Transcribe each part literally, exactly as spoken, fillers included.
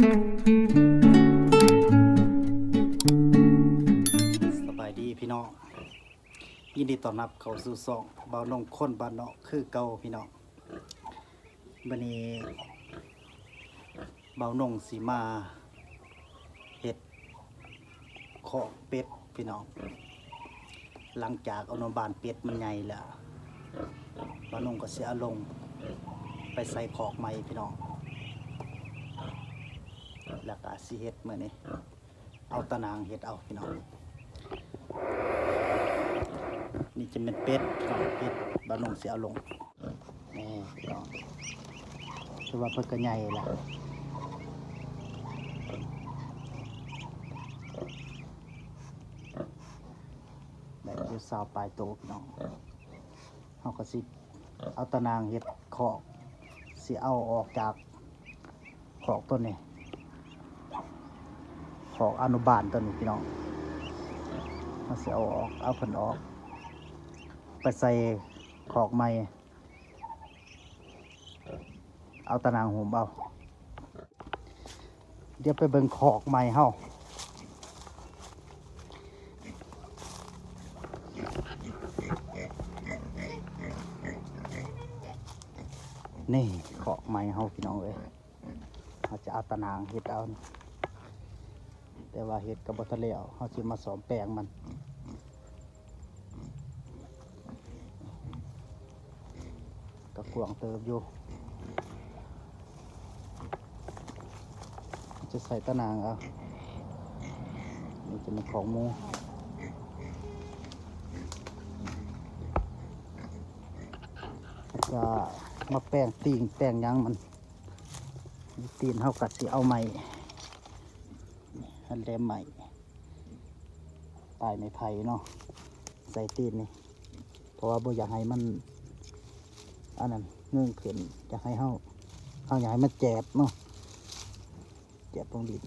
สบายดีพี่น้อง ยินดีต้อนรับเข้าสู่ช่องบ่าวนงคนบ้านเนาะคือเก่าพี่น้อง มื้อนี้บ่าวนงสิมาเฮ็ดคอกเป็ดพี่น้อง หลังจากอนุบาลเป็ดมันใหญ่แล้ว บ่าวนงก็สิเอาลงไปใส่คอกใหม่พี่น้อง แล้วก็สิเฮ็ดมื้อนี้ เอาตะนางเฮ็ดเอาพี่น้อง นี่จะเป็นเป็ดพี่น้อง เป็ดบ่าวนงสิเอาลง นี่พี่น้อง คือว่าเพิ่นก็ใหญ่ละ ได้อยู่ซาวปลายโตพี่น้อง เฮาก็สิเอาตะนางเฮ็ดคอก สิเอาออกจากคอกต้นนี้ คอกอนุบาลต้นนี้พี่น้อง เฮาสิเอาออก เอาเพิ่นออก ไปใส่คอกใหม่ เอาตะนางหุ้มเอา เดี๋ยวไปเบิ่งคอกใหม่เฮา นี่คอกใหม่เฮาพี่น้องเอ้ย เฮาจะเอาตะนางเฮ็ดเอา แต่ว่าเฮ็ดก็บ่ทันแล้ว เฮาสิมาซ่อมแปลงมัน ก็กว้างเติบอยู่ จะใส่ตะนางเอา นี่จะเป็นของหมู แล้วก็มาแปลงตีนแปลงหยังมัน ตีนเฮาก็สิเอาไม้ หั่นแหลมไม้ ปลายไม้ไผ่เนาะ ใส่ตีนนี่ เพราะว่าบ่อยากให้มัน อันนั้น เงิ่งขึ้น อยากให้เฮา เฮาอยากให้มันแจบเนาะ แจบลงดิน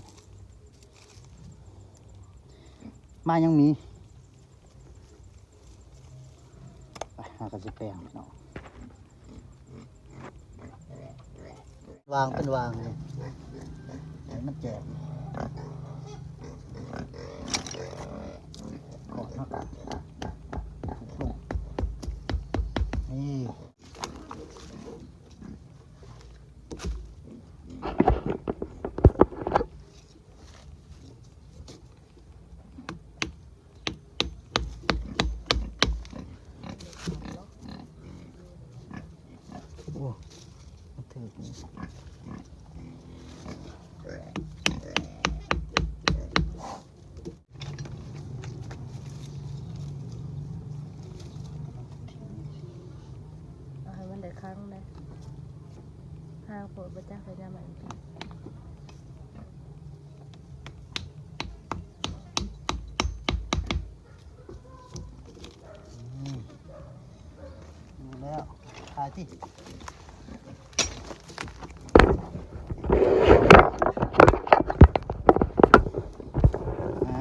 มายังมี ไป หากันสิแปลงพี่น้อง วางเป็นวางเลย ให้มันแจก ขอดมากัน นี่ โอ้ มันถืกนี่ เอาให้มันได้ครั้งเลย ห้างโพดบ่จักเลยยามมัน อืม ดูแล้ว ถ่ายสิ อ่า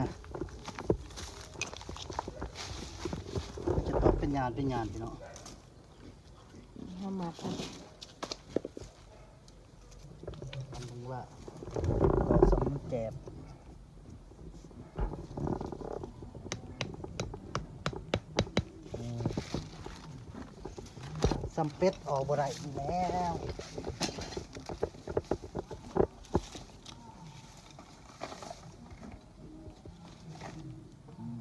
จะตอกเป็นยานเป็นยานพี่น้อง เอามาค่ะ มันถึงว่า ก็สมแจบ อืม สำเป็ดออกบ่ได้อีกแล้ว อืม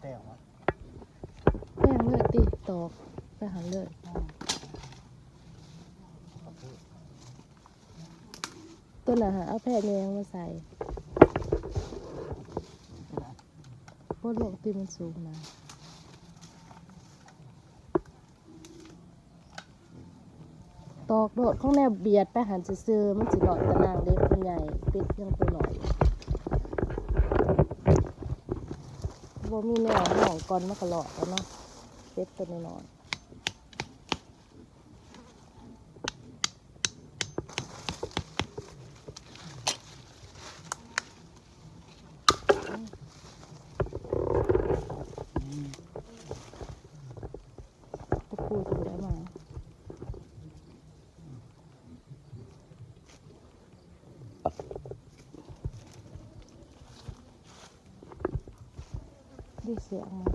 แป้งวะ แป้งเลยติ ตอกไปหั่นเลย ตัวนั้นหาเอาแผ่แยงมาใส่ โพดลงตีมันสูงนะ ตอกโลด ของแนวเบียดไปหั้นซื่อๆ มันสิเลาะตะนางเล็กมันใหญ่ เป็ดยังตัวน้อยอยู่ บ่มีแนวห้องก่อนมันก็เลาะแล้วเนาะ เป็ดตัวน้อยๆ ตะปูตัวใหญ่มาก ได้เสียงมา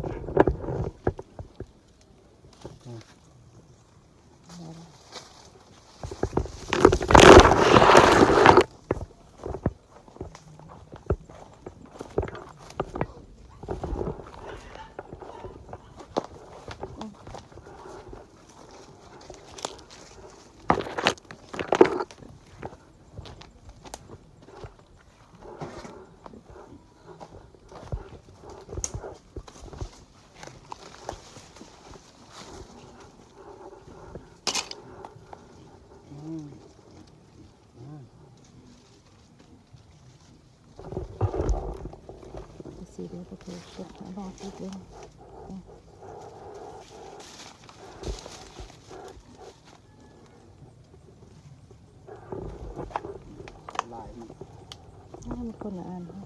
อืม อืม สีเดียวก็คือเก็บรอติดเลย ลายมัน ให้มันคนละอันค่ะ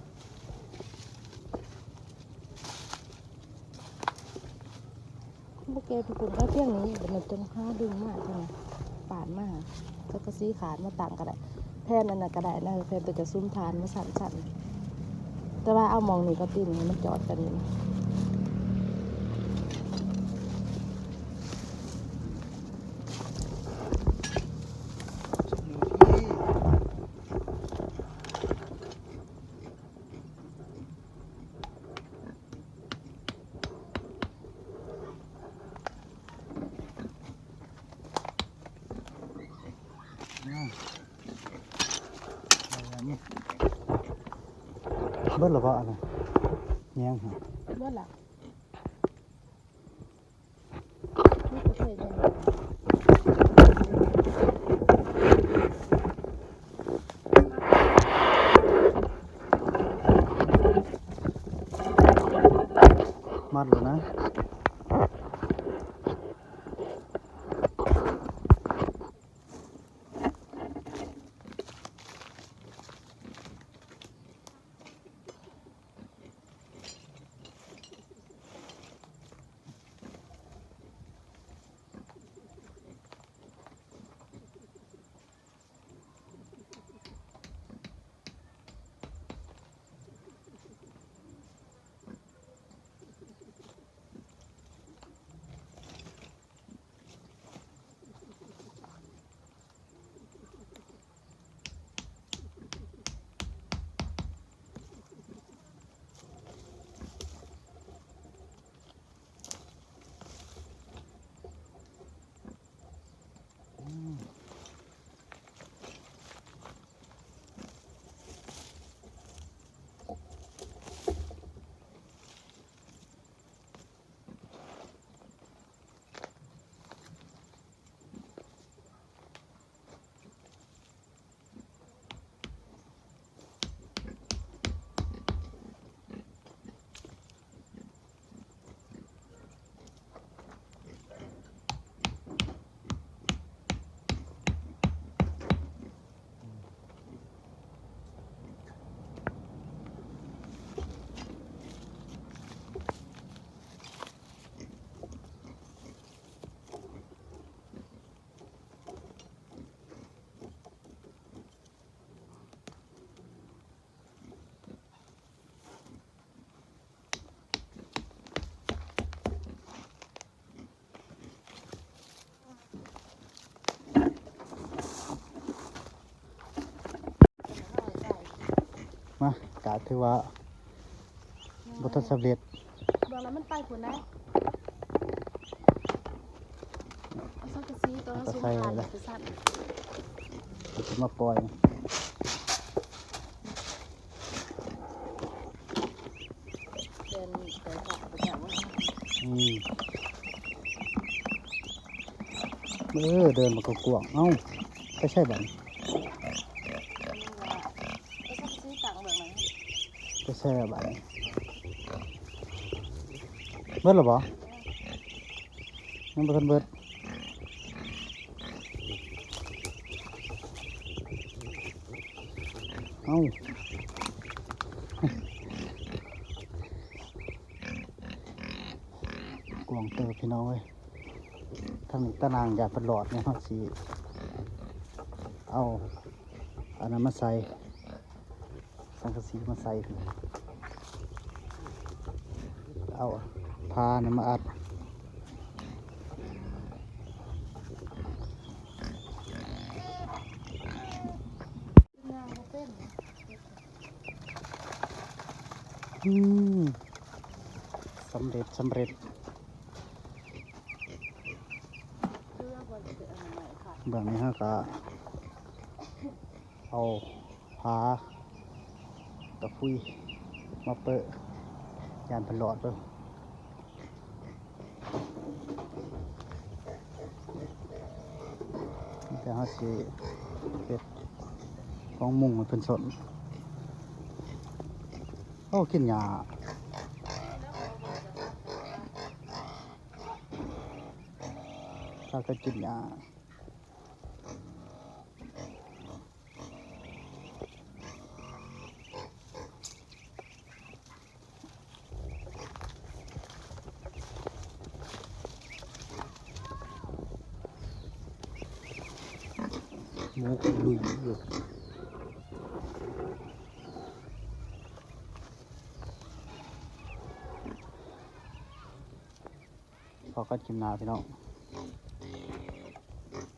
พวกแกไปปลูกได้เพียงนี้ เดี๋ยวมันจงหาดึงมาจังนะ ปาดมา แล้วก็สีขาดมาตั้งก็ได้ แผ่นอันนั้นก็ได้นะ แผ่นตัวจะซุ่มทานมาสั่นๆ แต่ว่าเอามองนี่ก็ตีนให้มันจอดกันนี่ อืม เอาอันนี้ เบิดแล้วบ่อันนั้น ยังฮะ เบิดละ มัดแล้วนะ มา กะถือว่าบ่ทันสำเร็จ เบื้องหลังมันไปพุ่นนะ เอาสังกะสีตัวละ เอาไปใส่ สองพัน เลย ไปสั่น เดี๋ยวจะมาปล่อย เดือนเดือนหกไปแล้ว อืม เออ เดินมาก็กวาง เอ้า ไปใช่บัดนี้ ไปใช่บัดนี้ เบิดหรอบ่ ยังบ่ทันเบิด เอ้า กวางเติบพี่น้องเอ้ย ทางนี้ตะนางยาปลอดเนี่ย เฮาสิเอาอันนั้นมาใส่ สังกะสีมาใส่ เอาผ้าเนี่ยมาอัด อืม สำเร็จ สำเร็จ เบื้องนี้เฮาก็เอาผ้ากับፉยมาเปอะ ย่านเพิ่นหลอดเด้อ แต่เฮาสิเฮ็ดของมุงให้เพิ่นสน โอ้ กินหญ้า พากันกินหญ้า หมูก็ลุยอยู่ พอกันคลิปหน้าพี่น้อง